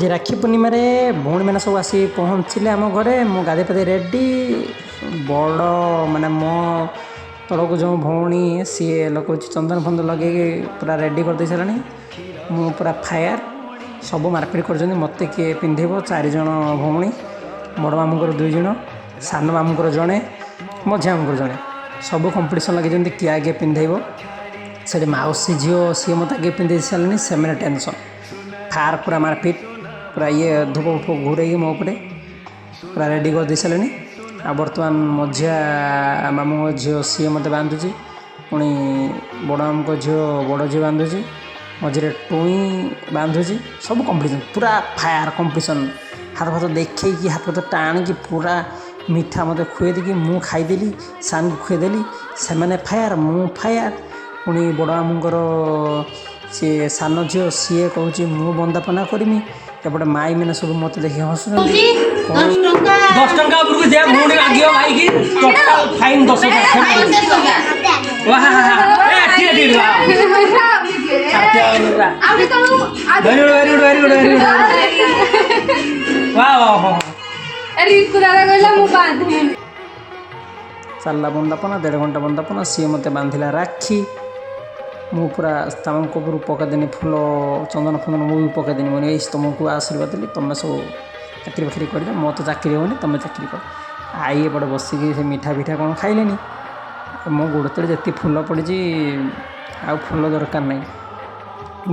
ଯେ ରାକ୍ଷୀ ପୂର୍ଣ୍ଣିମାରେ ଭଉଣୀମାନେ ସବୁ ଆସି ପହଞ୍ଚିଲେ ଆମ ଘରେ। ମୁଁ ଗାଧୋଇ ପାଧୋଇ ରେଡ଼ି। ବଡ଼ ମାନେ ମୋ ତଳକୁ ଯେଉଁ ଭଉଣୀ, ସିଏ ଲଗାଉଛି ଚନ୍ଦନ ଫନ୍ଦନ ଲଗେଇକି ପୁରା ରେଡ଼ି କରିଦେଇ ସାରିଲାଣି। ମୁଁ ପୁରା ଫାୟାର୍। ସବୁ ମାରପିଟ କରୁଛନ୍ତି, ମୋତେ କିଏ ପିନ୍ଧେଇବ। ଚାରିଜଣ ଭଉଣୀ, ବଡ଼ ମାମୁଁଙ୍କର 2 ଜଣ, ସାନ ମାମୁଁଙ୍କର ଜଣେ, ମଝିଆ ମାମୁଁଙ୍କର ଜଣେ, ସବୁ କମ୍ପିଟିସନ୍ ଲାଗିଛନ୍ତି କିଏ ଆଗେ ପିନ୍ଧେଇବ। ସେଠି ମାଉସୀ ଝିଅ, ସିଏ ମୋତେ ଆଗେ ପିନ୍ଧେଇ ସାରିଲେଣି। ସେମାନେ ଟେନସନ୍ ଫାୟାର୍, ପୁରା ମାରପିଟ, ପୁରା ଇଏ ଧୂପ ଫୁପ ଘୁରେଇକି ମୋ ଉପରେ ପୁରା ରେଡ଼ି କରିଦେଇ ସାରିଲେଣି। ଆଉ ବର୍ତ୍ତମାନ ମଝିଆ ମାମୁଁଙ୍କ ଝିଅ, ସିଏ ମୋତେ ବାନ୍ଧୁଛି। ପୁଣି ବଡ଼ ମାମୁଁଙ୍କ ଝିଅ, ବଡ଼ ଝିଅ ବାନ୍ଧୁଛି। ମଝିରେ ଟୁଇଁ ବାନ୍ଧୁଛି। ସବୁ କମ୍ପିଟିସନ୍, ପୁରା ଫାୟାର୍ କମ୍ପିଟିସନ୍। ହାତ ଫାତ ଦେଖେଇକି, ହାତ ଫାତ ଟାଣିକି, ପୁରା ମିଠା ମୋତେ ଖୁଏଇ ଦେଇକି, ମୁଁ ଖାଇଦେଲି, ସାନକୁ ଖୁଏଇଦେଲି। ସେମାନେ ଫାୟାର୍, ମୁଁ ଫାୟାର୍। ପୁଣି ବଡ଼ ମାମୁଁଙ୍କର ସିଏ ସାନ ଝିଅ, ସିଏ କହୁଛି ମୁଁ ବନ୍ଦାପନା କରିମି। ଏପଟେ ମାଇ ମାନେ ସବୁ ମୋତେ ଦେଖି ହସୁଛନ୍ତି। 10 ଟଙ୍କା। 10 ଟଙ୍କା ଉପରକୁ ଯେ ଭଉଣୀ ମାଗିବ ଭାଇକି, ଟୋଟାଲ ଫାଇନ୍ 10 ହଜାର। ଠିକ୍ very good, very good, very good, very good. ବାহ ବାହ। Rinku ଦାଦା କହିଲା ମୁଁ ବାନ୍ଧିବି। ଚାଲିଲା ବନ୍ଦାପନା, ଦେଢ଼ ଘଣ୍ଟା ବନ୍ଦାପନା। ସିଏ ମୋତେ ବାନ୍ଧିଲା ରାକ୍ଷୀ। ମୁଁ ପୁରା ତାଙ୍କ ଉପରୁ ପକାଇଦେନି ଫୁଲ, ଚନ୍ଦନ ଫନ୍ଦନ ମୁଁ ବି ପକାଇଦେନି। ମାନେ ଏଇ ତୁମକୁ ଆଶୀର୍ବାଦ ଦେଲି, ତୁମେ ସବୁ ଚାକିରି ବାକିରି କରିବ, ମୋର ତ ଚାକିରି ହେଉନି, ତୁମେ ଚାକିରି କର। ଆଈ ଏପଟେ ବସିକି ସେ ମିଠା ଫିଠା କ'ଣ ଖାଇଲେନି। ମୋ ଗୋଡ଼ ତଳେ ଯେତିକି ଫୁଲ ପଡ଼ିଛି, ଆଉ ଫୁଲ ଦରକାର ନାହିଁ,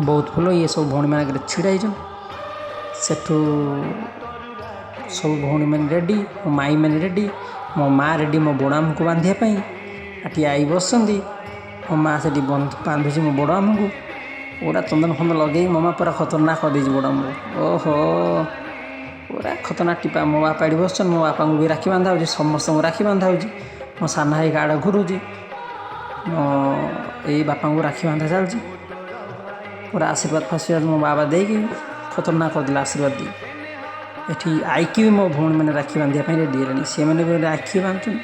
ବହୁତ ଫୁଲ। ଇଏ ସବୁ ଭଉଣୀମାନେ ଆଗରେ ଛିଡ଼ା ହେଇଛନ୍ତି। ସେଠୁ ସବୁ ଭଉଣୀମାନେ ରେଡ଼ି, ମୋ ମାଇଁମାନେ ରେଡ଼ି, ମୋ ମା ରେଡ଼ି ମୋ ବଡ଼ ମାମୁଁକୁ ବାନ୍ଧିବା ପାଇଁ। ଏଠି ଆଈ ବସିଛନ୍ତି। ମୋ ମା ସେଠି ବାନ୍ଧୁଛି ମୋ ବଡ଼ ମାମୁଁକୁ। ପୁରା ଚନ୍ଦନ ଫନ୍ଦନ ଲଗେଇ ମୋ ମା ପୁରା ଖତରନାକ କରିଦେଇଛି ବଡ଼ ମାମୁଁକୁ। ଓହୋ, ପୁରା ଖତରନାକ ଟିପା। ମୋ ବାପା ଏଠି ବସିଛନ୍ତି, ମୋ ବାପାଙ୍କୁ ବି ରାକ୍ଷୀ ବାନ୍ଧା ହେଉଛି। ସମସ୍ତଙ୍କୁ ରାକ୍ଷୀ ବାନ୍ଧା ହେଉଛି। ମୋ ସାନ ଭାଇ ଗାଡ଼ ଘୁରୁଛି। ମୋ ଏଇ ବାପାଙ୍କୁ ରାକ୍ଷୀ ବାନ୍ଧା ଚାଲିଛି। ପୁରା ଆଶୀର୍ବାଦ ଫାଶୀର୍ବାଦ ମୋ ବାବା ଦେଇକି ଖତରନାକ କରିଦେଲା ଆଶୀର୍ବାଦ ଦେଇ। ଏଠି ଆଇକି ବି ମୋ ଭଉଣୀମାନେ ରାକ୍ଷୀ ବାନ୍ଧିବା ପାଇଁ ରେଡ଼ି ହେଲେଣି। ସେମାନେ ବି ରାକ୍ଷୀ ବାନ୍ଧୁଛନ୍ତି।